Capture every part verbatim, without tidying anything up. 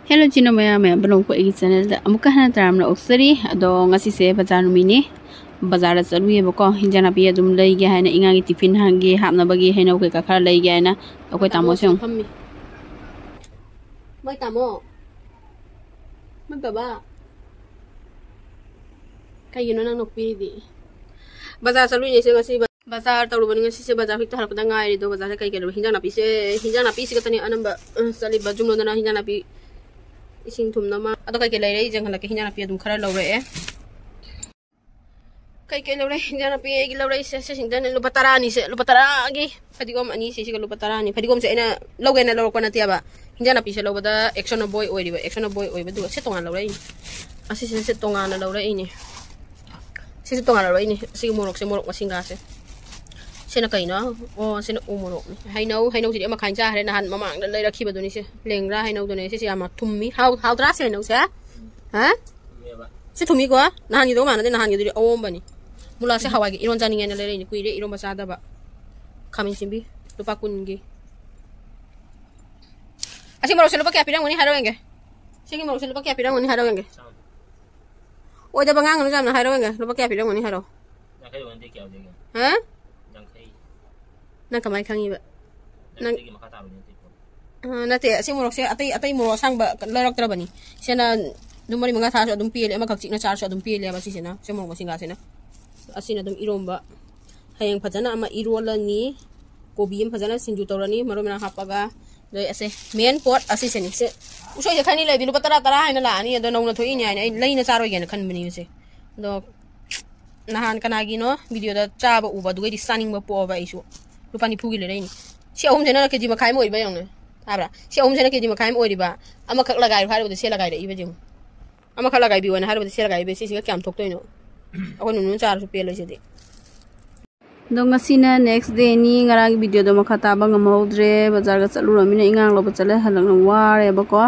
Hello ꯆꯤꯟꯅ ꯃꯌꯥꯝ ꯃꯌꯥꯝ ꯄꯨꯝꯅꯃꯛꯄꯨ ꯑꯩꯒꯤ ꯆꯦꯅꯦꯜꯗ ꯑꯃꯨꯛꯀ ꯍꯟꯅ ꯇꯔꯥꯝꯅ ꯑꯣꯛꯆꯔꯤ꯫ ꯑꯗꯣ ꯉꯁꯤꯁꯦ ꯕꯖꯥꯔ ꯅꯨꯃꯤꯠꯅꯤ, ꯕꯖꯥꯔꯗ ꯆꯠꯂꯨꯏꯌꯦꯕꯀꯣ꯫ ꯍꯤꯟꯖꯥꯡ ꯅꯥꯄꯤ ꯑꯗꯨꯝ ꯂꯩꯒꯦ ꯍꯥꯏꯅ, ꯏꯉꯥꯒꯤ ꯇꯤꯐꯤꯟ ꯍꯥꯟꯒꯦ ꯍꯥꯞꯅꯕꯒꯤ ꯍꯩꯅꯧ ꯀꯩꯀꯥ ꯈꯔ ꯂꯩꯒꯦ ꯍꯥꯏꯅ꯫ ꯑꯩꯈꯣꯏ ꯇꯥꯃꯣꯁꯦ ꯌꯦꯡꯉꯨ꯫ ꯐꯝꯃꯤ꯫ ꯃꯣꯏ ꯇꯥꯃꯣ, ꯃꯣꯏ ꯕꯕꯥ, ꯀꯩꯒꯤꯅꯣ ꯅꯪ ꯅꯣꯛꯄꯤꯔꯤꯗꯤ? ꯕꯖꯥꯔ ꯆꯠꯂꯨꯏꯅꯦ ꯁꯦ ꯉꯁꯤ꯫ ꯕꯖꯥꯔ ꯇꯧꯔꯨꯕꯅꯤ ꯉꯁꯤꯁꯦ꯫ ꯕꯖꯥꯔ ꯍꯦꯛꯇ ꯍꯜꯂꯛꯄꯗ ꯉꯥꯏꯔꯤꯗꯣ꯫ ꯕꯖꯥꯔꯗ ꯀꯩ ꯀꯩ ꯂꯩꯕ? ꯍꯤꯟꯖꯥꯡ ꯅꯥꯄꯤꯁꯦ, ꯍꯤꯟꯖꯥꯡ ꯅꯥꯄꯤꯁꯤ ꯈꯛꯇꯅꯤ ꯑꯅꯝꯕ, ꯑ, ꯆꯠꯂꯤꯕ꯫ ꯖꯨꯝꯂꯣꯗꯅ ꯍꯤꯟꯖꯥꯡ ꯅꯥꯄꯤ ꯏꯁꯤꯡ ꯊꯨꯝꯅ ꯑꯃ꯫ ꯑꯗꯣ ꯀꯩ ꯀꯩ ꯂꯩꯔꯦ ꯌꯦꯡꯍꯜꯂꯛꯀꯦ꯫ ꯍꯤꯟꯖꯥꯡ ꯅꯥꯄꯤ ꯑꯗꯨꯝ ꯈꯔ ꯂꯧꯔꯛꯑꯦ꯫ ꯀꯩ ꯀꯩ ꯂꯧꯔꯦ? ꯍꯤꯟꯖꯥꯡ ꯅꯥꯄꯤ ꯑꯩꯒꯤ ꯂꯧꯔꯛꯏꯁꯦ ꯁꯤꯁꯤꯡꯗꯅꯦ꯫ ꯂꯨꯄꯥ ꯇꯔꯥꯅꯤꯁꯦ, ꯂꯨꯄꯥ ꯇꯔꯥꯒꯤ ꯐꯗꯤꯒꯣꯝ ꯑꯅꯤꯁꯤꯁꯤꯒ ꯂꯨꯄꯥ ꯇꯔꯥꯅꯤ꯫ ꯐꯗꯤꯒꯣꯝꯁꯦ ꯑꯩꯅ ꯂꯧꯒꯦꯅ ꯂꯧꯔꯛꯄ ꯅꯠꯇꯦꯕ꯫ ꯍꯤꯟꯖꯥꯡ ꯅꯥꯄꯤꯁꯦ ꯂꯧꯕꯗ action of boy ꯑꯣꯏꯔꯤꯕ, action of boy ꯑꯣꯏꯕꯗꯨꯒ ꯁꯤ ꯇꯣꯉꯥꯟꯅ ꯂꯧꯔꯛꯏꯅꯤ꯫ ꯑꯁꯤꯁꯤꯅ ꯁꯤ ꯇꯣꯉꯥꯟꯅ ꯂꯧꯔꯛꯏꯅꯤ꯫ ꯁꯤꯁꯨ ꯇꯣꯉꯥꯟꯅ ꯂꯧꯔꯛꯏꯅꯤ꯫ ꯑꯁꯤꯒꯤ ꯃꯣꯔꯣꯛꯁꯦ, ꯃꯣꯔꯣꯛ ꯃꯁꯤꯡꯒꯥꯁꯦ꯫ ꯁꯤꯅ ꯀꯩꯅꯣ? ꯑꯣ, ꯁꯤꯅ ꯎ ꯃꯣꯔꯣꯛꯅꯤ꯫ ꯍꯩꯅꯧ, ꯍꯩꯅꯧꯁꯤꯗꯤ ꯑꯃ ꯈꯥꯏꯅ ꯆꯥꯈ꯭ꯔꯦ꯫ ꯅꯍꯥꯟ ꯃꯃꯥꯡꯗ ꯂꯩꯔꯛꯈꯤꯕꯗꯨꯅꯤ ꯁꯦ꯫ ꯂꯦꯡꯒ꯭ꯔꯥ ꯍꯩꯅꯧꯗꯨꯅꯦ꯫ ꯁꯤꯁꯦ ꯌꯥꯝ ꯊꯨꯝꯃꯤ꯫ ꯍꯥꯎ-, ꯍꯥꯎꯗ꯭ꯔꯥ ꯁꯤ ꯍꯩꯅꯧꯁꯦ? ꯍꯥ? ꯁꯤ ꯊꯨꯝꯃꯤꯀꯣ? ꯅꯍꯥꯟꯒꯤꯗꯨꯒ ꯃꯥꯟꯅꯗꯦ, ꯅꯍꯥꯟꯒꯤꯗꯨꯗꯤ ꯑꯑꯣꯝꯕꯅꯤ꯫ ꯃꯨꯂꯥꯁꯦ ꯍꯋꯥꯏꯒ ꯏꯔꯣꯟ ꯆꯥꯅꯤꯡꯉꯦꯅ ꯂꯩꯔꯛꯏꯅꯤ, ꯀꯨꯏꯔꯦ ꯏꯔꯣꯟꯕ ꯆꯥꯗꯕ꯫ ꯈꯥꯃꯦꯟ ꯁꯤꯟꯕꯤ, ꯂꯨꯄꯥ ꯀꯨꯟꯒꯤ꯫ ꯑꯁꯤ ꯃꯣꯔꯣꯛꯁꯦ ꯂꯨꯄꯥ ꯀꯌꯥ ꯄꯤꯔꯝꯒꯅꯤ ꯍꯥꯏꯔꯣ ꯌꯦꯡꯒꯦ꯫ ꯁꯤꯒꯤ ꯃꯣꯔꯣꯛꯁꯦ ꯂꯨꯄꯥ ꯀꯌꯥ ꯄꯤꯔꯝꯒꯅꯤ ꯍꯥꯏꯔꯣ ꯌꯦꯡꯒꯦ꯫ ꯑꯣꯏꯗꯕ ꯉꯥꯡꯒꯅꯨ ꯌꯥꯝꯅ, ꯍꯥꯏꯔꯣ ꯌꯦꯡꯒꯦ꯫ ꯂꯨꯄꯥ ꯀꯌꯥ ꯄꯤꯔꯝꯒꯅꯤ ꯍꯥꯏꯔꯣ꯫ ꯌꯥꯡꯈꯩ ꯑꯣꯏꯅꯗꯤ ꯀꯌꯥ ꯑꯣꯏꯗꯣꯏꯒꯦ? ꯍꯥ? ꯌꯥꯡꯈꯩ꯫ ꯅꯪ ꯀꯃꯥꯏꯅ ꯈꯪꯉꯤꯕ? ꯅꯪ ꯌꯥꯡꯈꯩꯗꯒꯤ ꯃꯈꯥ ꯇꯥꯕꯗꯤ ꯅꯠꯇꯦꯀꯣ꯫ ꯑ, ꯅꯠꯇꯦ, ꯑꯁꯤ ꯃꯣꯔꯣꯛꯁꯦ ꯑꯇꯩ, ꯑꯇꯩ ꯃꯣꯔꯣꯛ ꯑꯁꯥꯡꯕ ꯂꯩꯔꯛꯇ꯭ꯔꯕꯅꯤ꯫ ꯁꯤꯅ ꯑꯗꯨꯝ ꯃꯔꯤ ꯃꯉꯥ ꯊꯥꯔꯁꯨ ꯑꯗꯨꯝ ꯄꯦꯜꯂꯦ, ꯑꯃꯈꯛ ꯆꯤꯛꯅ ꯆꯥꯔꯁꯨ ꯑꯗꯨꯝ ꯄꯦꯜꯂꯦꯕ ꯁꯤꯁꯤꯅ, ꯁꯤ ꯃꯣꯔꯣꯛ ꯃꯁꯤꯡꯒꯥꯁꯤꯅ꯫ ꯑꯁꯤꯅ ꯑꯗꯨꯝ ꯏꯔꯣꯝꯕ꯫ ꯍꯌꯦꯡ ꯐꯖꯅ ꯑꯃ ꯏꯔꯣꯜꯂꯅꯤ꯫ ꯀꯣꯕꯤ ꯑꯃ ꯐꯖꯅ ꯁꯤꯡꯖꯨ ꯇꯧꯔꯅꯤ, ꯃꯔꯣꯏ ꯃꯔꯥꯡ ꯍꯥꯞꯄꯒ꯫ ꯑꯗꯩ ꯑꯁꯦ main ꯄꯣꯠ ꯑꯁꯤꯁꯤꯅꯤ꯫ ꯁꯦ ꯎꯁꯣꯏꯁꯦ ꯈꯔꯅꯤ ꯂꯩꯗꯤ ꯂꯨꯄꯥ ꯇꯔꯥ, ꯇꯔꯥ ꯍꯥꯏꯅ ꯂꯥꯛꯑꯅꯤ, ꯑꯗꯣ ꯅꯧꯅ ꯊꯣꯛꯏꯅꯦ ꯍꯥꯏꯅ ꯑꯩ ꯂꯩꯅ ꯆꯥꯔꯣꯏꯒꯦꯅ ꯈꯟꯕꯅꯤ ꯁꯦ꯫ ꯑꯗꯣ ꯅꯍꯥꯟ ꯀꯅꯥꯒꯤꯅꯣ videoꯗ ꯆꯥꯕ ꯎꯕ, ꯑꯗꯨꯒꯩꯗꯤ ꯆꯥꯅꯤꯡꯕ ꯄꯣꯛꯑꯕ ꯑꯩꯁꯨ꯫ ꯂꯨꯄꯥ ꯅꯤꯐꯨꯒꯤ ꯂꯩꯔꯛꯏꯅꯤ꯫ ꯁꯤ ꯑꯍꯨꯝꯁꯤꯅ ꯀꯦꯖꯤ ꯃꯈꯥꯏ ꯑꯃ ꯑꯣꯏꯔꯤꯕ ꯌꯦꯡꯉꯨꯅꯦ꯫ ꯇꯥꯕ꯭ꯔꯥ? ꯁꯤ ꯑꯍꯨꯝꯁꯤꯅ ꯀꯦꯖꯤ ꯃꯈꯥꯏ ꯑꯃ ꯑꯣꯏꯔꯤꯕ꯫ ꯑꯃꯈꯛ ꯂꯒꯥꯏꯔꯣ ꯍꯥꯏꯔꯨꯕꯗ ꯁꯦ ꯂꯒꯥꯏꯔꯛꯏꯕ ꯌꯦꯡꯉꯨ꯫ ꯑꯃꯈꯛ ꯂꯒꯥꯏꯕꯤꯌꯣꯅ ꯍꯥꯏꯔꯨꯕꯗ ꯁꯦ ꯂꯒꯥꯏꯔꯛꯏꯕ꯫ ꯁꯤꯁꯤꯒ ꯀꯌꯥꯝ ꯊꯣꯛꯇꯣꯏꯅꯣ? ꯑꯩꯈꯣꯏ ꯅꯨꯡꯅꯨꯅ ꯆꯥꯔꯁꯨ ꯄꯦꯜꯂꯣꯏ ꯁꯤꯗꯤ꯫ ꯑꯗꯣ ꯉꯁꯤꯅ next dayꯅꯤ꯫ ꯉꯔꯥꯡꯒꯤ videoꯗꯣ ꯃꯈꯥ ꯇꯥꯕ ꯉꯝꯍꯧꯗ꯭ꯔꯦ꯫ ꯕꯖꯥꯔꯒ ꯆꯠꯂꯨꯔꯃꯤꯅ ꯏꯉꯥꯡ ꯂꯧꯕ ꯆꯠꯂꯦ, ꯍꯜꯂꯛꯅ ꯋꯥꯔꯦꯕꯀꯣ꯫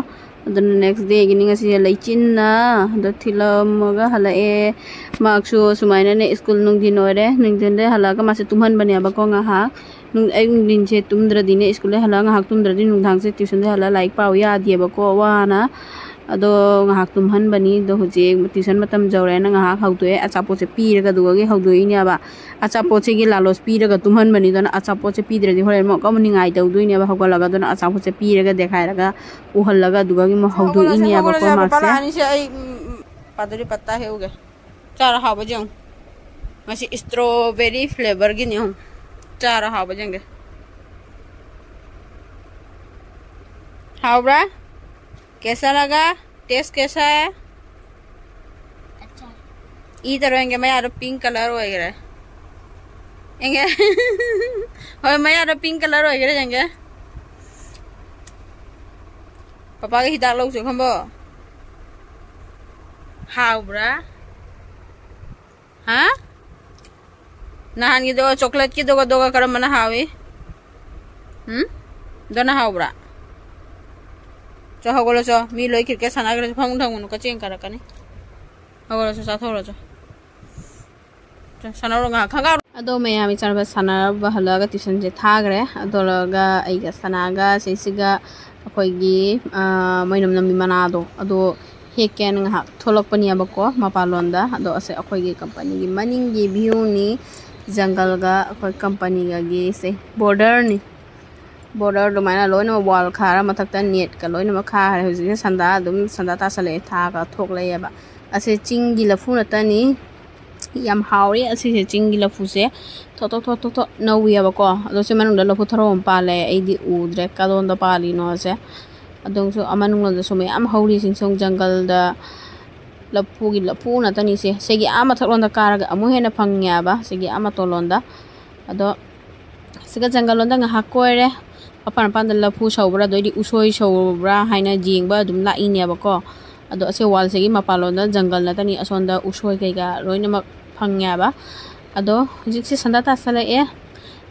ꯑꯗꯨꯅ next dayꯒꯤꯅꯤ ꯉꯁꯤꯁꯦ꯫ ꯂꯩꯆꯤꯟꯅ ꯑꯗꯣ ꯊꯤꯜꯂꯝꯃꯒ ꯍꯜꯂꯛꯑꯦ꯫ ꯃꯍꯥꯛꯁꯨ ꯁꯨꯃꯥꯏꯅꯅꯦ, school ꯅꯨꯡꯊꯤꯟ ꯑꯣꯏꯔꯦ, ꯅꯨꯡꯊꯤꯟꯗ ꯍꯜꯂꯛꯑꯒ ꯃꯥꯁꯦ ꯇꯨꯝꯍꯟꯕꯅꯦꯕꯀꯣ ꯉꯥꯏꯍꯥꯛ꯫ ꯑꯌꯨꯛ ꯅꯨꯡꯊꯤꯟꯁꯦ ꯇꯨꯝꯗ꯭ꯔꯗꯤꯅꯦ, ꯁ꯭ꯀꯨꯜꯗꯩ ꯍꯜꯂꯛꯑꯒ ꯉꯥꯏꯍꯥꯛ ꯇꯨꯝꯗ꯭ꯔꯗꯤ ꯅꯨꯡꯗꯥꯡꯁꯦ ꯇ꯭ꯌꯨꯁꯟꯗꯩ ꯍꯜꯂꯛꯑꯒ ꯂꯥꯏꯔꯤꯛ ꯄꯥꯎ ꯌꯥꯗꯦꯕꯀꯣ, ꯋꯥꯅ꯫ ꯑꯗꯣ ꯉꯥꯏꯍꯥꯛ ꯇꯨꯝꯍꯟꯕꯅꯤ꯫ ꯑꯗꯣ ꯍꯧꯖꯤꯛ ꯇ꯭ꯌꯨꯁꯟ ꯃꯇꯝ ꯌꯧꯔꯦꯅ ꯉꯥꯏꯍꯥꯛ ꯍꯧꯗꯣꯛꯑꯦ꯫ ꯑꯆꯥꯄꯣꯠꯁꯦ ꯄꯤꯔꯒ ꯑꯗꯨꯒꯒꯤ ꯍꯧꯗꯣꯛꯏꯅꯦꯕ꯫ ꯑꯆꯥꯄꯣꯠꯁꯤꯒꯤ ꯂꯥꯂꯣꯁ ꯄꯤꯔꯒ ꯇꯨꯝꯍꯟꯕꯅꯤ꯫ ꯑꯗꯨꯅ ꯑꯆꯥꯄꯣꯠꯁꯦ ꯄꯤꯗ꯭ꯔꯗꯤ ꯍꯣꯔꯦꯟ ꯑꯃꯨꯛ ꯑꯃꯨꯛ ꯅꯤꯡꯉꯥꯏ ꯇꯧꯗꯣꯏꯅꯦꯕ꯫ ꯍꯧꯒꯠꯂꯒ ꯑꯗꯨꯅ ꯑꯆꯥꯄꯣꯠꯁꯦ ꯄꯤꯔꯒ ꯗꯦꯈꯥꯏꯔꯒ ꯎꯍꯜꯂꯒ ꯑꯗꯨꯒꯒꯤ ꯑꯃꯨꯛ ꯍꯧꯗꯣꯛꯏꯅꯦꯕꯀꯣ ꯃꯥꯁꯦ꯫ ꯑꯅꯤꯁꯦ ꯑꯩ ꯄꯥꯗꯨꯔꯤ ꯄꯠꯇꯥ ꯍꯦꯛꯎꯒꯦ꯫ ꯆꯥꯔ ꯍꯥꯎꯕ ꯌꯦꯡꯉꯨ꯫ ꯉꯁꯤ strawberry flavorꯒꯤꯅꯤ꯫ ꯌꯦꯡꯉꯨ, ꯆꯥꯔ ꯍꯥꯎꯕ ꯌꯦꯡꯒꯦ꯫ ꯍꯥꯎꯕ꯭ꯔꯥ? कैसा लगा? Taste कैसा है? ꯏ ꯇꯧꯔꯣ ꯌꯦꯡꯒꯦ, ꯃꯌꯥꯗꯣ pink colour ꯑꯣꯏꯈ꯭ꯔꯦ꯫ ꯌꯦꯡꯒꯦ꯫ ꯍꯣꯏ, ꯃꯌꯥꯗꯣ pink colour ꯑꯣꯏꯈ꯭ꯔꯦ, ꯌꯦꯡꯒꯦ꯫ ꯄꯄꯥꯒꯤ ꯍꯤꯗꯥꯛ ꯂꯧꯁꯨ ꯈꯪꯕꯣ꯫ ꯍꯥꯎꯕ꯭ꯔꯥ? ꯍꯥ? ꯅꯍꯥꯟꯒꯤꯗꯣ, chocolateꯀꯤꯗꯨꯒ, ꯑꯗꯨꯒ ꯀꯔꯝꯕꯅ ꯍꯥꯎꯏ? ꯎꯝ? ꯑꯗꯨꯅ ꯍꯥꯎꯕ꯭ꯔꯥ? ꯆꯣ, ꯍꯧꯒꯠꯂꯣ ꯆꯣ꯫ ꯃꯤ ꯂꯣꯏ cricket ꯁꯥꯟꯅꯈ꯭ꯔꯦ꯫ ꯐꯃꯨꯡ ꯊꯝꯒꯅꯨ, ꯀꯆꯦꯡ ꯀꯥꯔꯛꯀꯅꯤ꯫ ꯍꯧꯒꯠꯂꯣ ꯆꯣ, ꯆꯥꯊꯣꯛꯎꯔꯣ ꯆꯣ꯫ ꯆꯣ, ꯁꯥꯟꯅꯧꯔꯣ ꯉꯥꯏꯍꯥꯛ꯫ ꯈꯪꯒꯥꯎ꯫ ꯑꯗꯣ ꯃꯌꯥꯝ ꯏꯆꯥꯅꯨꯄꯥ ꯁꯥꯟꯅꯕ ꯍꯜꯂꯛꯑꯒ tuitionꯁꯦ ꯊꯥꯈ꯭ꯔꯦ꯫ ꯑꯗꯨ ꯂꯣꯏꯔꯒ ꯑꯩꯒ ꯁꯅꯥꯒ ꯁꯤꯁꯤꯒ ꯑꯩꯈꯣꯏꯒꯤ, ꯑ, ꯃꯣꯏꯅꯝ ꯅꯝꯕꯤ ꯃꯅꯥꯗꯣ, ꯑꯗꯣ ꯍꯦꯛꯀꯦꯅ ꯉꯥꯏꯍꯥꯛ ꯊꯣꯛꯂꯛꯄꯅꯦꯕꯀꯣ ꯃꯄꯥꯟꯂꯣꯝꯗ꯫ ꯑꯗꯣ ꯑꯁꯦ ꯑꯩꯈꯣꯏꯒꯤ companyꯒꯤ ꯃꯅꯤꯡꯒꯤ viewꯅꯤ꯫ ꯖꯪꯒꯜꯒ ꯑꯩꯈꯣꯏ companyꯒꯒꯤꯁꯦ borderꯅꯤ꯫ Border ꯑꯗꯨꯃꯥꯏꯅ ꯂꯣꯏꯅꯃꯛ wall ꯈꯥꯔ, ꯃꯊꯛꯇ netꯀ ꯂꯣꯏꯅꯃꯛ ꯈꯥꯔꯦ꯫ ꯍꯧꯖꯤꯛꯁꯦ ꯁꯟꯗꯥ ꯑꯗꯨꯝ, ꯁꯟꯗꯥ ꯇꯥꯁꯜꯂꯛꯑꯦ, ꯊꯥꯒ ꯊꯣꯛꯂꯛꯑꯦꯕ꯫ ꯑꯁꯦ ꯆꯤꯡꯒꯤ ꯂꯐꯨ ꯅꯠꯇꯅꯤ꯫ ꯌꯥꯝ ꯍꯥꯎꯔꯤ ꯑꯁꯤꯁꯦ, ꯆꯤꯡꯒꯤ ꯂꯐꯨꯁꯦ꯫ ꯊꯣꯠ ꯊꯣꯠ ꯊꯣꯠ ꯊꯣꯠ ꯊꯣꯠ ꯅꯧꯋꯦꯕꯀꯣ꯫ ꯑꯗꯣ ꯁꯤ ꯃꯅꯨꯡꯗ ꯂꯐꯨ ꯊꯔꯣ ꯑꯃ ꯄꯥꯜꯂꯦ, ꯑꯩꯗꯤ ꯎꯗ꯭ꯔꯦ ꯀꯗꯣꯝꯗ ꯄꯥꯜꯂꯤꯅꯣꯁꯦ꯫ ꯑꯗꯨꯝꯁꯨ ꯑꯃꯅꯨꯡꯂꯣꯝꯗꯁꯨ ꯃꯌꯥꯝ ꯍꯧꯔꯤ꯫ ꯁꯤꯡꯁꯣꯡ ꯖꯪꯒꯜꯗ ꯂꯐꯨꯒꯤ ꯂꯐꯨ ꯉꯥꯛꯇꯅꯤ ꯁꯦ꯫ ꯁꯤꯒꯤ ꯑꯥ ꯃꯊꯛꯂꯣꯝꯗ ꯀꯥꯔꯒ ꯑꯃꯨꯛ ꯍꯦꯟꯅ ꯐꯪꯉꯦꯕ, ꯁꯤꯒꯤ ꯑꯥ ꯃꯇꯣꯟꯂꯣꯝꯗ꯫ ꯑꯗꯣ ꯁꯤꯒ ꯖꯪꯒꯜꯂꯣꯝꯗ ꯉꯥꯏꯍꯥꯛ ꯀꯣꯏꯔꯦ꯫ ꯃꯄꯥꯟ ꯃꯄꯥꯟꯗ ꯂꯐꯨ ꯁꯧꯕ꯭ꯔꯥ, ꯑꯗꯩꯗꯤ ꯎꯁꯣꯏ ꯁꯧꯕ꯭ꯔꯥ ꯍꯥꯏꯅ ꯌꯦꯡꯕ ꯑꯗꯨꯝ ꯂꯥꯛꯏꯅꯦꯕꯀꯣ꯫ ꯑꯗꯣ ꯑꯁꯤ wallꯁꯤꯒꯤ ꯃꯄꯥꯟꯂꯣꯝꯗ ꯖꯪꯒꯜ ꯅꯠꯇꯅꯤ, ꯑꯁꯣꯝꯗ ꯎꯁꯣꯏ ꯀꯩꯀꯥ ꯂꯣꯏꯅꯃꯛ ꯐꯪꯉꯦꯕ꯫ ꯑꯗꯣ ꯍꯧꯖꯤꯛꯁꯦ ꯁꯟꯗꯥ ꯇꯥꯁꯜꯂꯛꯑꯦ꯫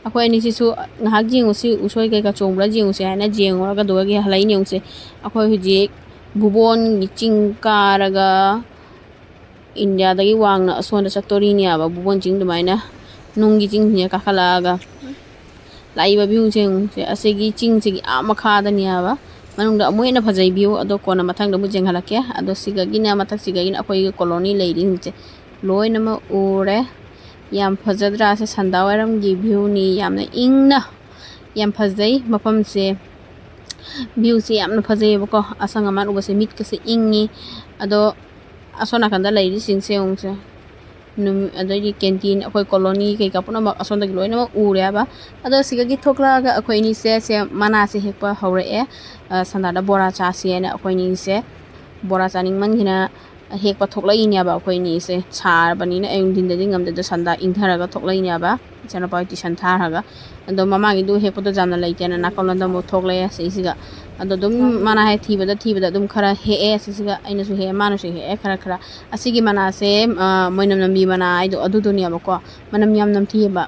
ꯑꯩꯈꯣꯏ ꯑꯅꯤꯁꯤꯁꯨ ꯉꯥꯏꯍꯥꯛ ꯌꯦꯡꯉꯨꯁꯤ, ꯎꯁꯣꯏ ꯀꯩꯀꯥ ꯆꯣꯡꯕ꯭ꯔꯥ ꯌꯦꯡꯉꯨꯁꯤ ꯍꯥꯏꯅ ꯌꯦꯡꯉꯨꯔꯒ ꯑꯗꯨꯒ ꯍꯜꯂꯛꯏꯅꯦ꯫ ꯌꯦꯡꯉꯨꯁꯦ, ꯑꯩꯈꯣꯏ ꯍꯧꯖꯤꯛ ꯚꯨꯕꯣꯟꯒꯤ ꯆꯤꯡ ꯀꯥꯔꯒ ꯏꯟꯗꯤꯌꯥꯗꯒꯤ ꯋꯥꯡꯅ ꯑꯁꯣꯝꯗ ꯆꯠꯇꯣꯔꯤꯅꯦꯕ, ꯚꯨꯕꯣꯟ ꯆꯤꯡ ꯑꯗꯨꯃꯥꯏꯅ ꯅꯨꯡꯒꯤ ꯆꯤꯡꯁꯤꯅ ꯀꯥꯈꯠꯂꯛꯑꯒ꯫ ꯂꯥꯛꯏꯕ ꯚ꯭ꯌꯨꯁꯦ ꯌꯦꯡꯉꯨꯁꯦ, ꯑꯁꯤꯒꯤ ꯆꯤꯡꯁꯤꯒꯤ ꯑꯥ ꯃꯈꯥꯗꯅꯦꯕ꯫ ꯃꯅꯨꯡꯗ ꯑꯃꯨꯛ ꯍꯦꯟꯅ ꯐꯖꯩ ꯚ꯭ꯌꯨ, ꯑꯗꯣ ꯀꯣꯟꯅ ꯃꯊꯪꯗ ꯑꯃꯨꯛ ꯌꯦꯡꯍꯜꯂꯛꯀꯦ꯫ ꯑꯗꯣ ꯁꯤꯒꯒꯤꯅ, ꯃꯊꯛꯁꯤꯒꯒꯤꯅ ꯑꯩꯈꯣꯏꯒꯤ ꯀꯣꯂꯣꯅꯤ ꯂꯩꯔꯤꯁꯤꯡꯁꯦ ꯂꯣꯏꯅꯃꯛ ꯎꯔꯦ꯫ ꯌꯥꯝ ꯐꯖꯗ꯭ꯔꯥ? ꯁꯦ ꯁꯟꯗꯥ ꯋꯥꯏꯔꯝꯒꯤ ꯚ꯭ꯌꯨꯅꯤ꯫ ꯌꯥꯝꯅ ꯏꯪꯅ, ꯌꯥꯝ ꯐꯖꯩ ꯃꯐꯝꯁꯦ꯫ ꯚ꯭ꯌꯨꯁꯦ ꯌꯥꯝꯅ ꯐꯖꯩꯌꯦꯕꯀꯣ, ꯑꯁꯪ ꯑꯃꯥꯟ ꯎꯕꯁꯦ ꯃꯤꯠꯀꯁꯦ ꯏꯪꯉꯤ꯫ ꯑꯗꯣ ꯑꯁꯣꯝ ꯅꯥꯀꯟꯗ ꯂꯩꯔꯤꯁꯤꯡꯁꯦ ꯌꯦꯡꯉꯨꯁꯦ꯫ ꯅꯨꯃꯤꯠ, ꯑꯗꯩꯗꯤ ꯀꯦꯟꯇꯤꯟ, ꯑꯩꯈꯣꯏ ꯀꯣꯂꯣꯅꯤ ꯀꯩꯀꯥ ꯄꯨꯝꯅꯃꯛ ꯑꯁꯣꯝꯗꯒꯤ ꯂꯣꯏꯅꯃꯛ ꯎꯔꯦ ꯍꯥꯏꯕ꯫ ꯑꯗꯣ ꯁꯤꯗꯒꯤ ꯊꯣꯛꯂꯛꯑꯒ ꯑꯩꯈꯣꯏ ꯑꯅꯤꯁꯦ ꯁꯦ ꯃꯅꯥꯁꯦ ꯍꯦꯛꯄ ꯍꯧꯔꯛꯑꯦ꯫ ꯑ, ꯁꯟꯗꯥꯗ ꯕꯣꯔꯥ ꯆꯥꯁꯦꯅ ꯑꯩꯈꯣꯏ ꯑꯅꯤꯁꯦ ꯕꯣꯔꯥ ꯆꯥꯅꯤꯡꯃꯟꯈꯤꯅ ꯍꯦꯛꯄ ꯊꯣꯛꯂꯛꯏꯅꯦꯕ꯫ ꯑꯩꯈꯣꯏ ꯑꯅꯤꯁꯦ ꯁꯥꯔꯕꯅꯤꯅ ꯑꯌꯨꯛ ꯅꯨꯡꯊꯤꯟꯗꯗꯤ ꯉꯝꯗꯦ, ꯑꯗꯣ ꯁꯟꯗꯥ ꯏꯪꯊꯔꯒ ꯊꯣꯛꯂꯛꯏꯅꯦꯕ, ꯏꯆꯥꯅꯨꯄꯥ ꯍꯣꯏ ꯇꯨꯏꯁꯟ ꯊꯥꯔꯒ꯫ ꯑꯗꯣ ꯃꯃꯥꯡꯒꯤꯗꯨ ꯍꯦꯛꯄꯗꯣ ꯌꯥꯝꯅ ꯂꯩꯇꯦꯅ ꯅꯥꯀꯜꯂꯣꯝꯗ ꯑꯃꯨꯛ ꯊꯣꯛꯂꯛꯑꯦ ꯁꯤꯁꯤꯒ꯫ ꯑꯗꯣ ꯑꯗꯨꯝ ꯃꯅꯥ ꯍꯦꯛ ꯊꯤꯕꯗ ꯊꯤꯕꯗ ꯑꯗꯨꯝ ꯈꯔ ꯍꯦꯛꯑꯦ ꯁꯤꯁꯤꯒ꯫ ꯑꯩꯅꯁꯨ ꯍꯦꯛꯑꯦ, ꯃꯥꯅꯁꯨ ꯍꯦꯛꯑꯦ ꯈꯔ ꯈꯔ꯫ ꯑꯁꯤꯒꯤ ꯃꯅꯥꯁꯦ, ꯑ, ꯃꯣꯏꯅꯝ ꯅꯝꯕꯤ ꯃꯅꯥ ꯍꯥꯏꯗꯣ ꯑꯗꯨꯗꯨꯅꯦꯕꯀꯣ꯫ ꯃꯅꯝ ꯌꯥꯝ ꯅꯝꯊꯤꯑꯕ꯫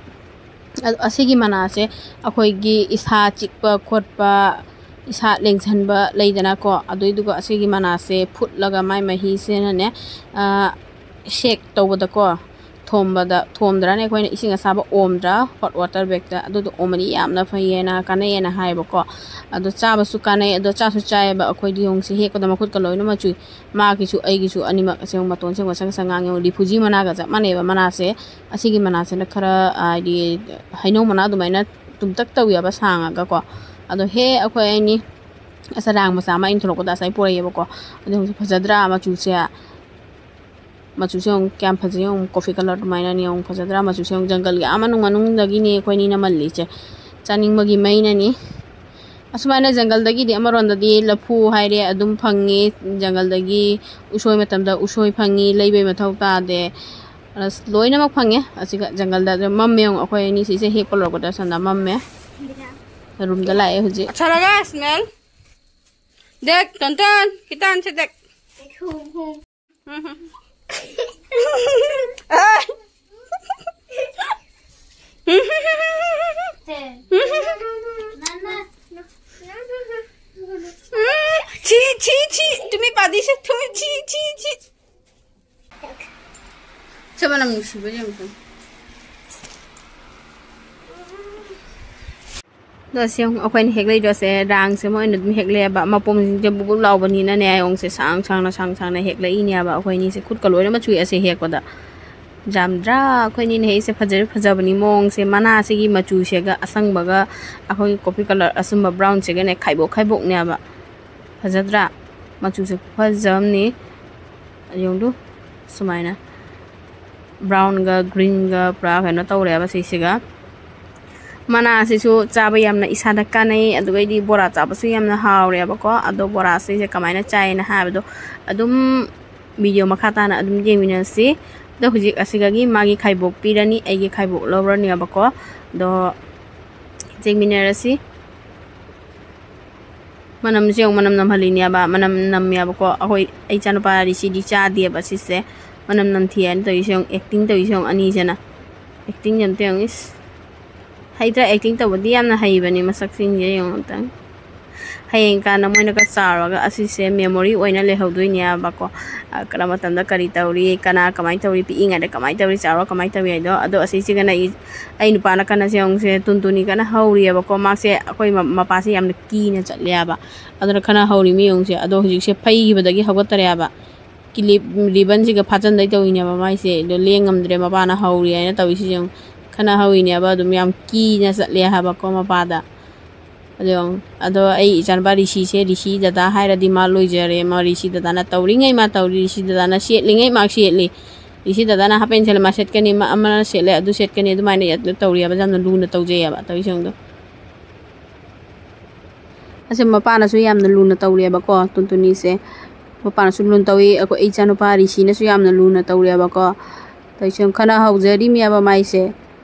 ꯑ-, ꯑꯁꯤꯒꯤ ꯃꯅꯥꯁꯦ ꯑꯩꯈꯣꯏꯒꯤ ꯏꯁꯥ ꯆꯤꯛꯄ ꯈꯣꯠꯄ, ꯏꯁꯥ ꯂꯦꯡꯁꯟꯕ ꯂꯩꯗꯅꯀꯣ, ꯑꯗꯨꯏꯗꯨꯒ ꯑꯁꯤꯒꯤ ꯃꯅꯥꯁꯦ ꯐꯨꯠꯂꯒ ꯃꯥꯏ ꯃꯍꯤꯁꯤꯅꯅꯦ, ꯑ, ꯁꯦꯛ ꯇꯧꯕꯗꯀꯣ, ꯊꯣꯝꯕꯗ, ꯊꯣꯝꯗ꯭ꯔꯥꯅꯦ ꯑꯩꯈꯣꯏꯅ ꯏꯁꯤꯡ ꯑꯁꯥꯕ ꯑꯣꯝꯗ꯭ꯔꯥ, ꯍꯣꯠ ꯋꯥꯇꯔ ꯕꯦꯒꯇ, ꯑꯗꯨꯗꯣ ꯑꯣꯝꯃꯗꯤ ꯌꯥꯝꯅ ꯐꯩꯌꯦꯅ, ꯀꯥꯟꯅꯩꯌꯦꯅ ꯍꯥꯏꯌꯦꯕꯀꯣ꯫ ꯑꯗꯣ ꯆꯥꯕꯁꯨ ꯀꯥꯟꯅꯩ, ꯑꯗꯣ ꯆꯥꯁꯨ ꯆꯥꯏꯌꯦꯕ ꯑꯩꯈꯣꯏꯗꯤ꯫ ꯌꯦꯡꯉꯨꯁꯦ, ꯍꯦꯛꯄꯗ ꯃꯈꯨꯠꯀ ꯂꯣꯏꯅ ꯃꯆꯨꯏ꯫ ꯃꯥꯒꯤꯁꯨ ꯑꯩꯒꯤꯁꯨ ꯑꯅꯤꯃꯛ ꯑꯁꯦ ꯃꯇꯣꯟꯁꯦ ꯉꯁꯪ ꯉꯁꯪ ꯉꯥꯡꯉꯦ꯫ ꯔꯤꯐ꯭ꯌꯨꯖꯤ ꯃꯅꯥꯒ ꯆꯞ ꯃꯥꯟꯅꯩꯕ ꯃꯅꯥꯁꯦ꯫ ꯑꯁꯤꯒꯤ ꯃꯅꯥꯁꯤꯅ ꯈꯔ, ꯍꯥꯏꯗꯤ, ꯍꯩꯅꯧ ꯃꯅꯥ ꯑꯗꯨꯃꯥꯏꯅ ꯇꯨꯝꯇꯛ ꯇꯧꯋꯦꯕ, ꯁꯥꯡꯉꯒꯀꯣ꯫ ꯑꯗꯣ ꯍꯦ ꯑꯩꯈꯣꯏ ꯑꯅꯤ ꯑꯁ ꯑꯔꯥꯡ ꯃꯆꯥ ꯑꯃ ꯑꯩꯅ ꯊꯣꯛꯂꯛꯄꯗ ꯉꯁꯥꯏ ꯄꯨꯔꯛꯑꯦꯕꯀꯣ꯫ ꯑꯗꯣ ꯍꯧꯖꯤꯛ ꯐꯖꯗ꯭ꯔꯥ ꯃꯆꯨꯁꯦ? ꯃꯆꯨꯁꯦ ꯌꯦꯡꯉꯨ, ꯀꯌꯥꯝ ꯐꯖꯩ ꯌꯦꯡꯉꯨ, ꯀꯣꯐꯤ ꯀꯂꯔ ꯑꯗꯨꯃꯥꯏꯅꯅꯦ ꯌꯦꯡꯉꯨ, ꯐꯖꯗ꯭ꯔꯥ? ꯃꯆꯨꯁꯦ ꯌꯦꯡꯉꯨ, ꯖꯪꯒꯜꯒꯤ ꯑꯥ ꯃꯅꯨꯡ ꯃꯅꯨꯡꯗꯒꯤꯅꯦ ꯑꯩꯈꯣꯏ ꯑꯅꯤꯅ ꯃꯜꯂꯤꯁꯦ꯫ ꯆꯥꯅꯤꯡꯕꯒꯤ ꯃꯩꯅꯅꯤ꯫ ꯑꯁꯨꯃꯥꯏꯅ ꯖꯪꯒꯜꯗꯒꯤꯗꯤ ꯑꯃꯔꯣꯝꯗꯗꯤ ꯂꯐꯨ ꯍꯥꯏꯔꯦ ꯑꯗꯨꯝ ꯐꯪꯉꯤ, ꯖꯪꯒꯜꯗꯒꯤ ꯎꯁꯣꯏ ꯃꯇꯝꯗ ꯎꯁꯣꯏ ꯐꯪꯉꯤ, ꯂꯩꯕꯩ ꯃꯊꯧ ꯇꯥꯗꯦ꯫ ꯑꯁ, ꯂꯣꯏꯅꯃꯛ ꯐꯪꯉꯦ꯫ ꯑꯁꯤꯒ ꯖꯪꯒꯜꯗ ꯑꯗꯨꯝ ꯃꯝꯃꯦ ꯌꯦꯡꯉꯨ, ꯑꯩꯈꯣꯏ ꯑꯅꯤ ꯁꯤꯁꯦ ꯍꯦꯛꯄ ꯂꯣꯏꯔꯛꯄꯗ ꯁꯣꯝꯗ ꯃꯝꯃꯦ꯫ ꯔꯨꯝꯗ ꯂꯥꯛꯑꯦ ꯍꯧꯖꯤꯛ꯫ अच्छा लगा स्मेल? देख टन टन, कितना अच्छा देख। ছি, ছি, ছি, তুমি বাদিশে, তুমি ছি, ছি, ছি। ছে, মানে, মুশকিল হয়ে যাবে তো। ꯑꯗꯣ ꯁꯤ ꯌꯦꯡꯉꯨ, ꯑꯩꯈꯣꯏꯅ ꯍꯦꯛꯂꯛꯏꯗꯣ ꯑꯁꯦ ꯔꯥꯡꯁꯦ ꯃꯣꯏꯅ ꯑꯗꯨꯝ ꯍꯦꯛꯂꯛꯑꯦꯕ꯫ ꯃꯄꯣꯝꯁꯤꯡꯁꯦ ꯕꯨꯞ ꯕꯨꯞ ꯂꯥꯎꯕꯅꯤꯅꯅꯦ, ꯌꯦꯡꯉꯨꯁꯦ, ꯁꯥꯡ ꯁꯥꯡꯅ, ꯁꯥꯡ ꯁꯥꯡꯅ ꯍꯦꯛꯂꯛꯏꯅꯦꯕ ꯑꯩꯈꯣꯏ ꯑꯅꯤꯁꯦ꯫ ꯈꯨꯠꯀ ꯂꯣꯏꯅ ꯃꯆꯨꯏ ꯑꯁꯦ ꯍꯦꯛꯄꯗ꯫ ꯌꯥꯝꯗ꯭ꯔꯥ? ꯑꯩꯈꯣꯏ ꯑꯅꯤꯅ ꯍꯦꯛꯏꯁꯦ ꯐꯖꯔ ꯐꯖꯕꯅꯤ ꯃꯑꯣꯡꯁꯦ꯫ ꯃꯅꯥꯁꯤꯒꯤ ꯃꯆꯨꯁꯤꯒ ꯑꯁꯪꯕꯒ ꯑꯩꯈꯣꯏꯒꯤ coffee colour ꯑꯆꯨꯝꯕ brownꯁꯤꯒꯅꯦ ꯈꯥꯏꯕꯣꯛ ꯈꯥꯏꯕꯣꯛꯅꯦꯕ꯫ ꯐꯖꯗ꯭ꯔꯥ? ꯃꯆꯨꯁꯦ ꯈꯨꯐꯖ ꯑꯃꯅꯤ꯫ ꯌꯦꯡꯉꯨ, ꯁꯨꯃꯥꯏꯅ brownꯒ greenꯒ ꯄꯨꯔꯥ ꯀꯩꯅꯣ ꯇꯧꯔꯦꯕ ꯁꯤꯁꯤꯒ꯫ ꯃꯅꯥꯁꯤꯁꯨ ꯆꯥꯕ ꯌꯥꯝꯅ ꯏꯁꯥꯗ ꯀꯥꯟꯅꯩ, ꯑꯗꯨꯒꯩꯗꯤ ꯕꯣꯔꯥ ꯆꯥꯕꯁꯨ ꯌꯥꯝꯅ ꯍꯥꯎꯔꯦꯕꯀꯣ꯫ ꯑꯗꯣ ꯕꯣꯔꯥꯁꯤꯁꯦ ꯀꯃꯥꯏꯅ ꯆꯥꯏꯅ ꯍꯥꯏꯕꯗꯣ ꯑꯗꯨꯝ video ꯃꯈꯥ ꯇꯥꯅ ꯑꯗꯨꯝ ꯌꯦꯡꯃꯤꯟꯅꯁꯤ꯫ ꯑꯗꯣ ꯍꯧꯖꯤꯛ ꯑꯁꯤꯒꯒꯤ ꯃꯥꯒꯤ ꯈꯥꯏꯕꯣꯛ ꯄꯤꯔꯅꯤ, ꯑꯩꯒꯤ ꯈꯥꯏꯕꯣꯛ ꯂꯧꯔꯅꯦꯕꯀꯣ꯫ ꯑꯗꯣ ꯌꯦꯡꯃꯤꯟꯅꯔꯁꯤ꯫ ꯃꯅꯝꯁꯦ ꯌꯦꯡꯉꯨ, ꯃꯅꯝ ꯅꯝꯍꯜꯂꯤꯅꯦꯕ, ꯃꯅꯝ ꯅꯝꯃꯦꯕꯀꯣ꯫ ꯑꯩꯈꯣꯏ, ꯑꯩ ꯏꯆꯥꯅꯨꯄꯥ ꯔꯤꯁꯤꯗꯤ ꯆꯥꯗꯦꯕ ꯁꯤꯁꯦ꯫ ꯃꯅꯝ ꯅꯝꯊꯤ ꯍꯥꯏꯅ ꯇꯧꯔꯤꯁꯦ ꯌꯦꯡꯉꯨ, acting ꯇꯧꯔꯤꯁꯦ ꯌꯦꯡꯉꯨ ꯑꯅꯤꯁꯤꯅ꯫ Acting ꯑꯝꯇ ꯌꯦꯡꯉꯨ, ꯏꯁ꯫ ꯍꯩꯇ꯭ꯔꯥ? Acting ꯇꯧꯕꯗꯤ ꯌꯥꯝꯅ ꯍꯩꯕꯅꯤ ꯃꯁꯛꯁꯤꯡꯁꯦ ꯌꯦꯡꯉꯨ ꯑꯝꯇꯪ꯫ ꯍꯌꯦꯡ ꯀꯥꯟꯗ ꯃꯣꯏꯅꯒ ꯆꯥꯎꯔꯒ ꯑꯁꯤꯁꯦ memory ꯑꯣꯏꯅ ꯂꯩꯍꯧꯗꯣꯏꯅꯦꯕꯀꯣ꯫ ꯑ, ꯀꯔꯝꯕ ꯃꯇꯝꯗ ꯀꯔꯤ ꯇꯧꯔꯤ, ꯀꯅꯥ ꯀꯃꯥꯏꯅ ꯇꯧꯔꯤ, ꯄꯤꯛꯏꯉꯩꯗ ꯀꯃꯥꯏꯅ ꯇꯧꯔꯤ, ꯆꯥꯎꯔꯒ ꯀꯃꯥꯏꯅ ꯇꯧꯔꯤ ꯍꯥꯏꯗꯣ꯫ ꯑꯗꯣ ꯑꯁꯤꯁꯤꯒꯅ ꯑꯩ, ꯑꯩ ꯅꯨꯄꯥꯅ ꯀꯟꯅ ꯁꯦ ꯌꯦꯡꯉꯨꯁꯦ, ꯇꯨꯟꯇꯨꯅꯤ ꯀꯟꯅ ꯍꯧꯔꯤꯑꯕꯀꯣ꯫ ꯃꯥꯁꯦ ꯑꯩꯈꯣꯏ ꯃ-, ꯃꯄꯥꯁꯦ ꯌꯥꯝꯅ ꯀꯤꯅ ꯆꯠꯂꯦꯕ꯫ ꯑꯗꯨꯅ ꯀꯟꯅ ꯍꯧꯔꯤ ꯃꯤ ꯌꯦꯡꯉꯨꯁꯦ꯫ ꯑꯗꯣ ꯍꯧꯖꯤꯛꯁꯦ ꯐꯩꯈꯤꯕꯗꯒꯤ ꯍꯧꯒꯠꯇꯔꯦꯕ꯫ ꯀꯤꯂꯤꯞ ꯔꯤꯕꯟꯁꯤꯒ ꯐꯥꯖꯟꯗꯩ ꯇꯧꯔꯤꯅꯦꯕ ꯃꯥꯏꯁꯦ꯫ ꯑꯗꯣ ꯂꯦꯡ ꯉꯝꯗ꯭ꯔꯦ ꯃꯄꯥꯅ ꯍꯧꯔꯤ ꯍꯥꯏꯅ ꯇꯧꯔꯤꯁꯤ ꯌꯦꯡꯉꯨ꯫ ꯀꯟꯅ ꯍꯧꯔꯤꯅꯦꯕ, ꯑꯗꯨꯝ ꯌꯥꯝ ꯀꯤꯅ ꯆꯠꯂꯦ ꯍꯥꯏꯕꯀꯣ ꯃꯄꯥꯗ꯫ ꯑꯗꯣ ꯌꯦꯡꯉꯨ꯫ ꯑꯗꯣ ꯑꯩ ꯏꯆꯥꯅꯨꯄꯥ ꯔꯤꯁꯤꯁꯦ, ꯔꯤꯁꯤ ꯗꯗꯥ ꯍꯥꯏꯔꯗꯤ ꯃꯥ ꯂꯣꯏꯖꯔꯦ꯫ ꯃꯥ ꯔꯤꯁꯤ ꯗꯗꯥꯅ ꯇꯧꯔꯤꯉꯩ ꯃꯥ ꯇꯧꯔꯤ, ꯔꯤꯁꯤ ꯗꯗꯥꯅ ꯁꯦꯠꯂꯤꯉꯩ ꯃꯥ ꯁꯦꯠꯂꯤ꯫ ꯔꯤꯁꯤ ꯗꯗꯥꯅ half pant ꯁꯦꯠꯂꯦ, ꯃꯥ ꯁꯦꯠꯀꯅꯤ, ꯃꯥ ꯑꯃꯅ ꯁꯦꯠꯂꯦ, ꯑꯗꯨ ꯁꯦꯠꯀꯅꯤ, ꯑꯗꯨꯃꯥꯏꯅ ꯇꯧꯔꯤꯑꯕ꯫ ꯌꯥꯝꯅ ꯂꯨꯅ ꯇꯧꯖꯩꯑꯕ ꯇꯧꯔꯤꯁꯤꯡꯗꯣ꯫ ꯑꯁꯤ ꯃꯄꯥꯅꯁꯨ ꯌꯥꯝꯅ ꯂꯨꯅ ꯇꯧꯔꯦꯕꯀꯣ ꯇꯨꯟꯇꯨꯅꯤꯁꯦ꯫ ꯃꯄꯥꯅꯁꯨ ꯂꯨꯅ ꯇꯧꯏ꯫ ꯑꯩꯈꯣꯏ, ꯑꯩ ꯏꯆꯥꯅꯨꯄꯥ ꯔꯤꯁꯤꯅꯁꯨ ꯌꯥꯝꯅ ꯂꯨꯅ ꯇꯧꯔꯦꯕꯀꯣ꯫ ꯇꯧꯔꯤꯁꯦ ꯌꯦꯡꯉꯨ, ꯈꯠꯅ ꯍꯧꯖꯔꯤꯃꯦꯕ ꯃꯥꯏꯁꯦ꯫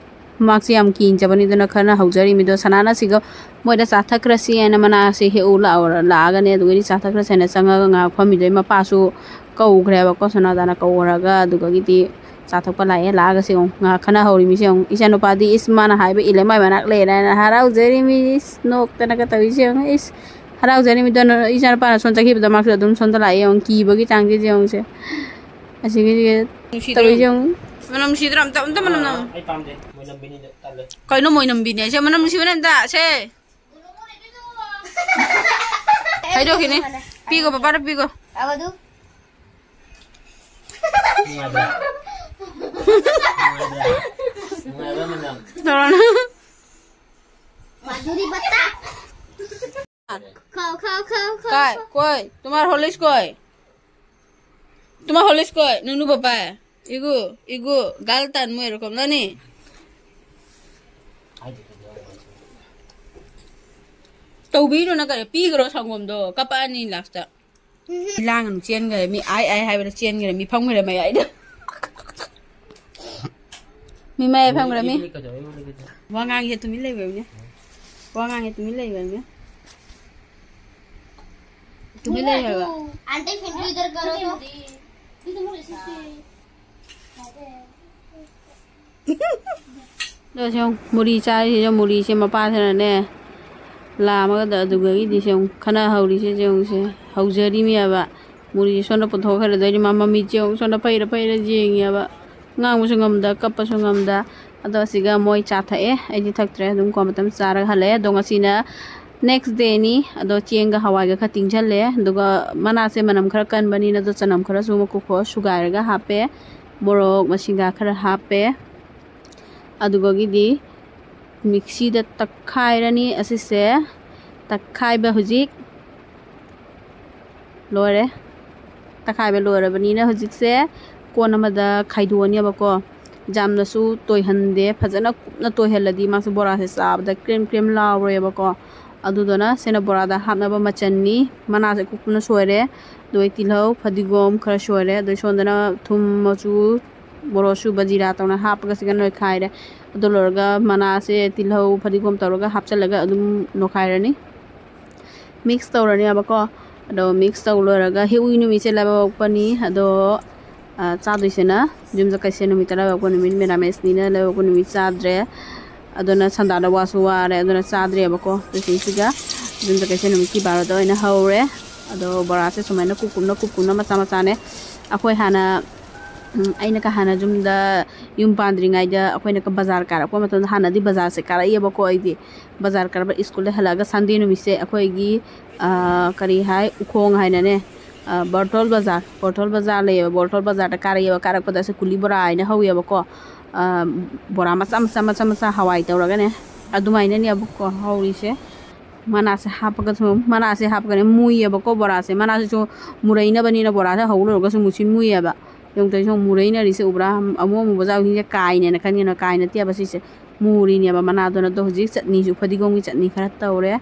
ꯃꯥꯛꯁꯦ ꯌꯥꯝ ꯀꯤꯅ ꯆꯠꯄꯅꯤ, ꯑꯗꯨꯅ ꯈꯠꯅ ꯍꯧꯖꯔꯤꯃꯤꯗꯣ꯫ ꯁꯅꯥꯅ ꯁꯤꯒ ꯃꯣꯏꯗ ꯆꯥꯊꯛꯈ꯭ꯔꯁꯤ ꯍꯥꯏꯅ ꯃꯅꯥꯁꯦ ꯍꯦꯛꯎ ꯂꯥꯛꯑꯣ, ꯂꯥꯛꯑꯒꯅꯦ, ꯑꯗꯨꯒꯗꯤ ꯆꯥꯊꯛꯈ꯭ꯔꯁꯤ ꯍꯥꯏꯅ ꯆꯪꯉꯒ ꯉꯥꯏꯍꯥꯛ ꯐꯝꯃꯤꯗꯣ꯫ ꯃꯄꯥꯁꯨ ꯀꯧꯈ꯭ꯔꯦꯕꯀꯣ ꯁꯅꯥꯗꯥꯅ ꯀꯧꯔꯒ, ꯑꯗꯨꯒꯒꯤꯗꯤ ꯆꯥꯊꯛꯄ ꯂꯥꯛꯑꯦ꯫ ꯂꯥꯛꯑꯒ ꯁꯦ ꯌꯦꯡꯉꯨ, ꯉꯥꯏꯍꯥꯛ ꯈꯠꯅ ꯍꯧꯔꯤꯃꯤꯁꯦ ꯌꯦꯡꯉꯨ꯫ ꯏꯆꯥꯅꯨꯄꯥꯗꯤ ꯏꯁ ꯃꯥꯅ ꯍꯥꯏꯕ ꯏꯜꯂꯦ, ꯃꯥꯏ ꯃꯅꯥꯛ ꯂꯩꯔꯦ ꯍꯥꯏꯅ ꯍꯔꯥꯎꯖꯔꯤꯃꯤ꯫ ꯏꯁ ꯅꯣꯛꯇꯅꯒ ꯇꯧꯔꯤꯁꯦ ꯌꯦꯡꯉꯨ꯫ ꯏꯁ ꯍꯔꯥꯎꯖꯔꯤꯃꯤꯗꯣ꯫ ꯏꯆꯥꯅꯨꯄꯥꯅ ꯁꯣꯝ ꯆꯠꯈꯤꯕꯗ ꯃꯥꯁꯨ ꯑꯗꯨꯝ ꯁꯣꯝꯗ ꯂꯥꯛꯑꯦ ꯌꯦꯡꯉꯨ, ꯀꯤꯕꯒꯤ ꯆꯥꯡꯁꯦ ꯌꯦꯡꯉꯨꯁꯦ꯫ ꯑꯁꯤꯒꯤ ꯅꯨꯡꯁꯤꯗ꯭ꯔꯣ? ꯇꯧꯔꯤꯁꯦ ꯌꯦꯡꯉꯨ꯫ ꯃꯅꯝ ꯅꯨꯡꯁꯤꯗ꯭ꯔꯣ? ꯑꯝꯇ, ꯑꯝꯇ ꯃꯅꯝ ꯅꯝ-, ꯑꯩ ꯄꯥꯝꯗꯦ꯫ ꯀꯩꯅꯣ ꯃꯣꯏꯅꯝꯕꯤꯅꯦ? ꯁꯦ, ꯃꯅꯝ ꯅꯨꯡꯁꯤꯕꯅꯦ ꯑꯝꯇ꯫ ꯁꯦ꯫ ꯍꯥꯏꯗꯣꯛꯈꯤꯅꯤ꯫ ꯄꯤꯒꯣ, ꯄꯄꯥꯗ ꯄꯤꯒꯣ꯫ ꯑꯗꯨ ꯅꯨꯡꯉꯥꯏꯕ꯭ꯔꯥ? ꯅꯨꯡꯉꯥꯏꯕ꯭ꯔꯥ? ꯅꯨꯡꯉꯥꯏꯕ꯭ꯔꯥ ꯃꯅꯝ? ꯇꯧꯔꯣꯅ꯫ ꯃꯥꯗꯨꯔꯤ ꯕꯠꯇꯥ꯫ খাও, খাও, খাও, খাও, কই, খাও। কই? তোমার হলিস কই? তোমার হলিস কই? নুনু বাবা। ইগু, ইগু, গাল টান মুই এরকম জানি। ꯇꯧꯕꯤꯔꯨꯅ ꯀꯔꯤ? ꯄꯤꯈ꯭ꯔꯣ ꯁꯪꯒꯣꯝꯗꯣ꯫ ꯀꯞꯄꯛꯑꯅꯤ ꯂꯥꯁꯇ꯫ ꯎꯝꯍꯨꯝ꯫ ꯂꯥꯡꯒꯅꯨ, ꯆꯦꯟꯈ꯭ꯔꯦ꯫ ꯃꯤ ꯑꯥꯏ ꯑꯥꯏ ꯍꯥꯏꯕꯗ ꯆꯦꯟꯈ꯭ꯔꯦ꯫ ꯃꯤ ꯐꯝꯈ꯭ꯔꯦ ꯃꯌꯥꯏꯗ꯫ ꯃꯤ ꯃꯌꯥꯏ ꯐꯝꯈ꯭ꯔꯦ ꯃꯤ꯫ ꯋꯥ ꯉꯥꯡꯉꯦ ꯇꯨꯃꯤꯟ ꯂꯩꯕꯅꯦ꯫ ꯋꯥ ꯉꯥꯡꯉꯦ ꯇꯨꯃꯤꯟ ꯂꯩꯕꯅꯦ꯫ ꯇꯨꯃꯤꯟ ꯂꯩ ꯍꯥꯏꯕ꯫ आंटी फिर भी इधर करो तो। ꯑꯗꯣ ꯁꯤ ꯌꯦꯡꯉꯨ, ꯃꯨꯔꯤ ꯆꯥꯔꯤꯁꯦ, ꯃꯨꯔꯤꯁꯦ ꯃꯄꯥꯁꯤꯅꯅꯦ ꯂꯥꯝꯃꯒꯗ ꯑꯗꯨꯗꯒꯤꯗꯤ ꯁꯤ ꯌꯦꯡꯉꯨ, ꯈꯠꯅ ꯍꯧꯔꯤꯁꯦ ꯁꯤ ꯌꯦꯡꯉꯨꯁꯦ, ꯍꯧꯖꯔꯤꯃꯤ ꯍꯥꯏꯕ꯫ ꯃꯨꯔꯤꯁꯦ ꯁꯣꯝꯗ ꯄꯨꯊꯣꯛꯈ꯭ꯔꯦ, ꯑꯗꯩꯗꯤ ꯃꯥ ꯃꯃꯤꯠꯁꯦ ꯌꯦꯡꯉꯨ, ꯁꯣꯝꯗ ꯐꯩꯔ ꯐꯩꯔ ꯌꯦꯡꯉꯦꯕ꯫ ꯉꯥꯡꯕꯁꯨ ꯉꯝꯗ, ꯀꯞꯄꯁꯨ ꯉꯝꯗ꯫ ꯑꯗꯣ ꯑꯁꯤꯒ ꯃꯣꯏ ꯆꯥ ꯊꯛꯑꯦ, ꯑꯩꯗꯤ ꯊꯛꯇ꯭ꯔꯦ, ꯑꯗꯨꯝ ꯀꯣ ꯃꯇꯝ ꯆꯥꯔꯒ ꯍꯜꯂꯛꯑꯦ꯫ ꯑꯗꯣ ꯉꯁꯤꯅ next dayꯅꯤ꯫ ꯑꯗꯣ ꯆꯦꯡꯒ ꯍꯋꯥꯏꯒ ꯈꯔ ꯇꯤꯡꯁꯜꯂꯦ, ꯑꯗꯨꯒ ꯃꯅꯥꯁꯦ ꯃꯅꯝ ꯈꯔ ꯀꯟꯕꯅꯤꯅ ꯑꯗꯣ ꯆꯅꯝ ꯈꯔꯁꯨ ꯃꯀꯨꯞ ꯈꯣꯛꯑ ꯁꯨꯒꯥꯏꯔꯒ ꯍꯥꯞꯄꯦ, ꯃꯣꯔꯣꯛ ꯃꯁꯤꯡꯒ ꯈꯔ ꯍꯥꯞꯄꯦ꯫ ꯑꯗꯨꯒꯒꯤꯗꯤ ꯃꯤꯛꯁꯤꯗ ꯇꯛꯈꯥꯏꯔꯅꯤ꯫ ꯑꯁꯤꯁꯦ ꯇꯛꯈꯥꯏꯕ ꯍꯧꯖꯤꯛ ꯂꯣꯏꯔꯦ꯫ ꯇꯛꯈꯥꯏꯕ ꯂꯣꯏꯔꯕꯅꯤꯅ ꯍꯧꯖꯤꯛꯁꯦ ꯀꯣꯟ ꯑꯃꯗ ꯈꯥꯏꯗꯣꯛꯑꯅꯦꯕꯀꯣ꯫ ꯌꯥꯝꯅꯁꯨ ꯇꯣꯏꯍꯟꯗꯦ, ꯐꯖꯅ ꯀꯨꯞꯅ ꯇꯣꯏꯍꯜꯂꯗꯤ ꯃꯥꯁꯦ ꯕꯣꯔꯥꯁꯦ ꯆꯥꯕꯗ ꯀ꯭ꯔꯦꯝ ꯀ꯭ꯔꯦꯝ ꯂꯥꯎꯔꯣꯏꯕꯀꯣ꯫ ꯑꯗꯨꯗꯨꯅ ꯁꯤꯅ ꯕꯣꯔꯥꯗ ꯍꯥꯞꯅꯕ ꯃꯆꯟꯅꯤ꯫ ꯃꯅꯥꯁꯦ ꯀꯨꯞꯅ ꯁꯣꯏꯔꯦ, ꯑꯗꯨꯒ ꯇꯤꯜꯍꯧ, ꯐꯗꯤꯒꯣꯝ ꯈꯔ ꯁꯣꯏꯔꯦ, ꯑꯗꯨꯒ ꯁꯣꯝꯗꯅ ꯊꯨꯝ, ꯃꯆꯨ, ꯃꯣꯔꯣꯛ ꯑꯁꯨꯕ, ꯖꯤꯔꯥ ꯇꯧꯅ ꯍꯥꯞꯄꯒ ꯁꯤꯒ ꯅꯣꯏꯈꯥꯏꯔꯦ꯫ ꯑꯗꯨ ꯂꯣꯏꯔꯒ ꯃꯅꯥꯁꯦ ꯇꯤꯜꯍꯧ, ꯐꯗꯤꯒꯣꯝ ꯇꯧꯔꯒ ꯍꯥꯞꯆꯤꯜꯂꯒ ꯑꯗꯨꯝ ꯅꯣꯏꯈꯥꯏꯔꯅꯤ꯫ Mix ꯇꯧꯔꯅꯦꯕꯀꯣ꯫ ꯑꯗꯣ mix ꯇꯧ ꯂꯣꯏꯔꯒ ꯍꯦꯛ ꯎꯏ ꯅꯨꯃꯤꯠꯁꯦ ꯂꯥꯏꯕꯛ ꯄꯣꯛꯄꯅꯤ꯫ ꯑꯗꯣ, ꯑ, ꯆꯥꯗꯣꯏꯁꯤꯅ ꯌꯨꯝꯁꯀꯩꯁ ꯅꯨꯃꯤꯠꯇ ꯂꯥꯏꯕꯛ ꯄꯣꯛꯄ ꯅꯨꯃꯤꯠ, ꯃꯦꯔꯥꯃꯦꯁꯅꯤꯅ ꯂꯥꯏꯕꯛ ꯄꯣꯛꯄ ꯅꯨꯃꯤꯠ ꯆꯥꯗ꯭ꯔꯦ꯫ ꯑꯗꯨꯅ ꯁꯟꯗꯥꯗ ꯋꯥꯁꯨ ꯋꯥꯔꯦ, ꯑꯗꯨꯅ ꯆꯥꯗ꯭ꯔꯦꯕꯀꯣ꯫ ꯑꯗꯨꯁꯤꯡꯁꯤꯒ ꯌꯨꯝꯁꯀꯩꯁ ꯅꯨꯃꯤꯠꯀꯤ ꯕꯥꯔꯣꯗ ꯑꯣꯏꯅ ꯍꯧꯔꯦ꯫ ꯑꯗꯣ ꯕꯣꯔꯥꯁꯦ ꯁꯨꯃꯥꯏꯅ ꯀꯨꯞ ꯀꯨꯞꯅ, ꯀꯨꯞ ꯀꯨꯞꯅ ꯃꯆꯥ ꯃꯆꯥꯅꯦ꯫ ꯑꯩꯈꯣꯏ ꯍꯥꯟꯅ ꯎꯝ, ꯑꯩꯅ ꯀ ꯍꯥꯟꯅ ꯌꯨꯝꯗ, ꯌꯨꯝ ꯄꯥꯟꯗ꯭ꯔꯤꯉꯩꯗ ꯑꯩꯈꯣꯏꯅ ꯀ ꯕꯖꯥꯔ ꯀꯥꯔꯛꯄ ꯃꯇꯝꯗ, ꯍꯥꯟꯅꯗꯤ ꯕꯖꯥꯔꯁꯦ ꯀꯥꯔꯛꯏꯑꯕꯀꯣ꯫ ꯑꯩꯗꯤ ꯕꯖꯥꯔ ꯀꯥꯔꯛꯄ, ꯁ꯭ꯀꯨꯜꯗ ꯍꯜꯂꯛꯑꯒ ꯁꯟꯗꯦ ꯅꯨꯃꯤꯠꯁꯦ ꯑꯩꯈꯣꯏꯒꯤ, ꯑꯥ, ꯀꯔꯤ ꯍꯥꯏ, ꯎꯈꯣꯡ ꯍꯥꯏꯅꯅꯦ, ꯑꯥ, ꯕꯣꯔꯇꯣꯜ ꯕꯖꯥꯔ, ꯕꯣꯔꯇꯣꯜ ꯕꯖꯥꯔ ꯂꯩꯌꯦꯕ, ꯕꯣꯔꯇꯣꯜ ꯕꯖꯥꯔꯗ ꯀꯥꯔꯛꯑꯦꯕ꯫ ꯀꯥꯔꯛꯄꯗ ꯑꯁꯤ ꯀꯨꯂꯤ ꯕꯣꯔꯥ ꯍꯥꯏꯅ ꯍꯧꯋꯦꯕꯀꯣ꯫ ꯑꯥ, ꯕꯣꯔꯥ ꯃꯆꯥ ꯃꯆꯥ ꯃꯆꯥ ꯃꯆꯥ ꯍꯋꯥꯏ ꯇꯧꯔꯒꯅꯦ, ꯑꯗꯨꯃꯥꯏꯅꯅꯦꯕꯀꯣ ꯍꯧꯔꯤꯁꯦ꯫ ꯃꯅꯥꯁꯦ ꯍꯥꯞꯄꯒꯁꯨ, ꯃꯅꯥꯁꯦ ꯍꯥꯞꯄꯒꯅꯦ ꯃꯨꯏꯌꯦꯕꯀꯣ ꯕꯣꯔꯥꯁꯦ꯫ ꯃꯅꯥꯁꯤꯁꯨ ꯃꯨꯔꯩꯅꯕꯅꯤꯅ ꯕꯣꯔꯥꯁꯦ ꯍꯧ ꯂꯣꯏꯔꯒꯁꯨ ꯃꯨꯁꯤꯟ ꯃꯨꯏꯌꯦꯕ꯫ ꯌꯦꯡꯉꯨ ꯇꯧꯔꯤꯁꯦ, ꯌꯦꯡꯉꯨ, ꯃꯨꯔꯩꯅꯔꯤꯁꯦ ꯎꯕ꯭ꯔꯥ? ꯑꯃꯨ ꯑꯃꯨꯕ ꯖꯥꯎꯁꯤꯡꯁꯦ ꯀꯥꯏꯅꯦꯅ ꯈꯟꯒꯅꯨ, ꯀꯥꯏ ꯅꯠꯇꯦꯕ ꯁꯤꯁꯦ, ꯃꯨꯔꯤꯅꯦꯕ ꯃꯅꯥꯗꯣꯅ꯫ ꯑꯗꯣ ꯍꯧꯖꯤꯛ ꯆꯠꯅꯤꯁꯨ ꯐꯗꯤꯒꯣꯝꯒꯤ ꯆꯠꯅꯤ ꯈꯔ ꯇꯧꯔꯦ,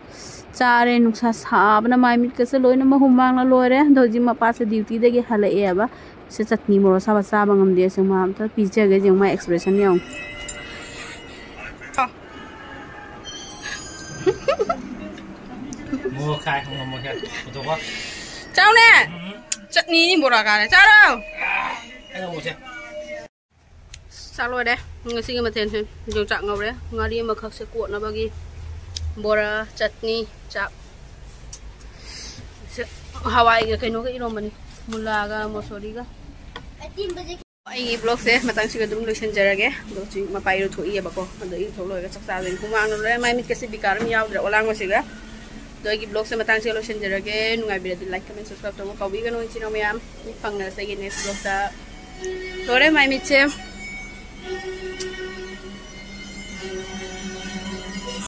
ꯆꯥꯔꯦ꯫ ꯅꯨꯡꯁꯥ ꯁꯥꯕꯅ ꯃꯥꯏ ꯃꯤꯠꯀꯁꯦ ꯂꯣꯏꯅꯃꯛ ꯍꯨꯃꯥꯡꯅ ꯂꯣꯏꯔꯦ꯫ ꯑꯗꯣ ꯍꯧꯖꯤꯛ ꯃꯄꯥꯁꯦ ꯗ꯭ꯌꯨꯇꯤꯗꯒꯤ ꯍꯜꯂꯛꯑꯦꯕ꯫ ꯁꯤ ꯆꯠꯅꯤ ꯃꯣꯔꯣꯛ ꯑꯁꯥꯕ ꯆꯥꯕ ꯉꯝꯗꯦ꯫ ꯑꯁꯤ ꯃꯥ ꯑꯝꯇ ꯄꯤꯖꯒꯦ, ꯌꯦꯡꯉꯨ ꯃꯥ ꯑꯦꯛꯁꯄ꯭ꯔꯦꯁꯟ ꯌꯦꯡꯉꯨ꯫ ꯃꯣꯔꯣꯛ ꯈꯥꯏ, ꯃꯣꯔꯣꯛ ꯈꯥꯏ꯫ ꯄꯨꯊꯣꯛꯄ꯫ ꯆꯥꯎꯅꯦ꯫ ꯎꯝ꯫ ꯆꯠꯅꯤꯅꯤ ꯕꯣꯔꯥ ꯀꯥꯔꯦ꯫ ꯆꯥꯔꯣ꯫ ꯑꯩ ꯎꯁꯦ꯫ ꯆꯥꯛ ꯂꯣꯏꯔꯦ꯫ ꯉꯁꯤꯒꯤ ꯃꯊꯦꯜꯁꯦ ꯌꯣꯡꯆꯥꯛ ꯉꯧꯔꯦ, ꯉꯥꯔꯤ ꯑꯃꯈꯛꯁꯦ ꯀꯣꯠꯅꯕꯒꯤ, ꯕꯣꯔꯥ, ꯆꯠꯅꯤ, ꯆꯥꯛ꯫ ꯁꯦ, ꯍꯋꯥꯏꯒ ꯀꯩꯅꯣꯒ ꯏꯔꯣꯝꯕꯅꯤ, ꯃꯨꯂꯥꯒ ꯃꯣꯁꯣꯔꯤꯒ꯫ ꯑꯩꯒꯤ ꯕ꯭ꯂꯣꯒꯁꯦ ꯃꯇꯥꯡꯁꯤꯒ ꯑꯗꯨꯝ ꯂꯣꯏꯁꯤꯟꯖꯔꯒꯦ꯫ ꯑꯗꯣ ꯍꯧꯖꯤꯛ ꯃꯄꯥ ꯏꯔꯨꯊꯣꯛꯏꯑꯕꯀꯣ, ꯑꯗꯣ ꯏꯔꯨꯊꯣꯛ ꯂꯣꯏꯔꯒ ꯆꯥꯛ ꯆꯥꯗꯣꯏꯅꯤ꯫ ꯍꯨꯃꯥꯡꯅ ꯂꯣꯏꯔꯦ, ꯃꯥꯏ ꯃꯤꯠꯀꯁꯦ ꯕꯤꯀꯥꯔ ꯑꯃ ꯌꯥꯎꯗ꯭ꯔꯦ ꯑꯣꯂꯥꯡꯕꯁꯤꯒ꯫ ꯑꯗꯣ ꯑꯩꯒꯤ ꯕ꯭ꯂꯣꯒꯁꯦ ꯃꯇꯥꯡꯁꯤꯒ ꯂꯣꯏꯁꯤꯟꯖꯔꯒꯦ꯫ ꯅꯨꯡꯉꯥꯏꯕꯤꯔꯗꯤ ꯂꯥꯏꯛ, ꯀꯃꯦꯟ, ꯁꯕꯁꯀ꯭ꯔꯥꯏꯕ ꯇꯧꯕ ꯀꯥꯎꯕꯤꯒꯅꯨ ꯏꯆꯤꯟ ꯏꯅꯥꯎ ꯃꯌꯥꯝ꯫ ꯐꯪꯅꯔꯁꯦ ꯑꯩꯒꯤ ꯅꯦꯛꯁ ꯕ꯭ꯂꯣꯒꯇ꯫ ꯂꯣꯏꯔꯦ ꯃꯥꯏ ꯃꯤꯠꯁꯦ꯫